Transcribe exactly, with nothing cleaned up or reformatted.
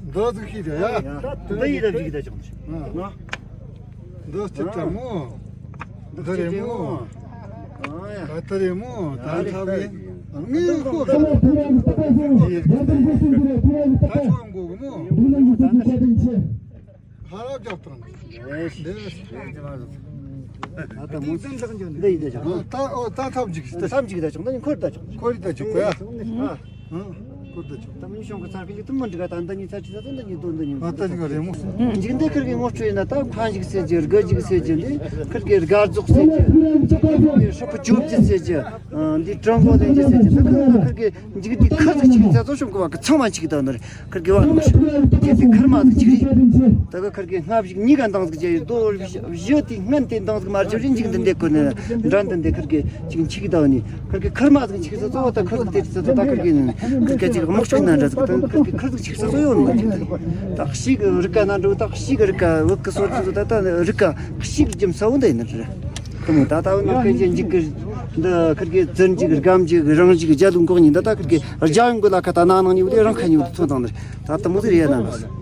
འདི་ཟིག་ཤེས་རེད་ཡ། འདི་ཡིན་ན་འཇིག་ད་ཅང་། ཨ། འདི་སྤྱིར་བཏང་མོ། འདི་རེད་མོ། ཨ་ཡ། ད་ལྟ་རེད་མོ། ད་ལྟ་བས། ངས་ཁོ་ད་ཆོག་མགོ་གི་མོ། ཧ་ར་རྒྱབ་དང་། ཨེ་ཤི། འདི་ད་ལྟ་མོ་འདི་ཡིན་ད་ཅང་། ད་ཨོ་ད་ཐབས་ཅིག་ད་ཐབས་ཅིག་ད་ཅང་། ད་ཡིན་འཁོར་ད་ཅང་། འཁོར་ད་ཅོག་གོ་ཡ། ཨ། ཨ། འཁོར་ད་ཅོག་ད་མི་ཤོང་གི་ཚར་གི་ལི་ཏི་མི་འགྲིག་ག་ད་འདི་ཉིད་ཚར་ཅི་ད་ད་འདི་ཉིད་དོ་འདི་ཉིད། ཨ་ད་ཅིག་རེད་མོ། འཇིག་འདི་ཁིར་གི་ངོ་སྤྲོད་ཡིན་ན་ད་ཁ་འཇིག་ཟེར་རྒྱུ། དགུ་འཇིག་ཟེར་རྒྱུ། འདི་ཁིར་གི་དགའ་རྫོགས་ཟེར་རྒྱུ། ཧྲོ་ཕུ་ཅོབ་ཅི་ཟེར་རྒྱུ། འདི་ཀྲང་གོ་ལེན་རྒྱུ་ཟེར་རྒྱུ། འདི་ཁིར་གི་འཇིག་འདི་ཁིར་ཟིག་ཅིག་ཚ་ཚོ་ཤོང་གི་བ་གི་ཚང་མ་འཇིག་ད་ནི་རེད། ཁིར་གི་བ་ནི་མི་ཤོང་། ཁིར་གི་ཁིར་མ་ཟིག་ཅིག་རེད། ད་གི་ཁིར་གི་སྔ་བཞི་གཉིས་ཀ་འདང་ཟིག་རྒྱ་ཡི་དོ་བཞི་དེ་སྔན་དེ་འདང་ཟིག་མ་རྒྱབ་རིན་འཇིག་འདི་འདེད་གོ་ནི་འདྲ། འདི་འདེད་ཁིར་གི་ཅིག་འཆིག་ད་ནི། ཁིར་གི་ཁིར་མ་ཟིག་འཆིག་ས་ཚོ་བ་ད་ཁིར་ཟིག་དེ་ཚོ་ད་ཁིར་གི་ནི་ཁིར་གི་ཅིག་དམག་ཤོག་ན་འདྲ་ཟིག་ད་ཁིར་གི་ཁིར་ཟིག་འཆིག་ས་ཚོ་ཡོད་ནི། ད་ཤི་གི་རིག་ག་ན་འགྲོ། ད་ཤི་གི་རིག་ག་བུད་གི་སོར་ཚོ་ད་ད་རིག་ག་ཤི་གི་རྒྱུ་མཚན་བོ་འདི་ཡིན་ནི་རེད། དེ་མོ་ད་ད་བུད་ནི་སྐད་ཆ་འཇིག་གི་འདི་ཁིར་གི་བཙན་འཇིག་སྒམ་འཇིག་རང་འཇིག་རྒྱ་ལུགས་འགོག་ཉིན་ད་ད་ཁིར་གི་རྒྱ་ཡོང་གི་ལ་ཁ་ད་ན་ནང་ཉིད་བུད་རང་ཁ་ཉིད་བུད་ཚོ་དང་ནི་ད་དེ་མོ་ཟིག་རེད་ཡ་ན།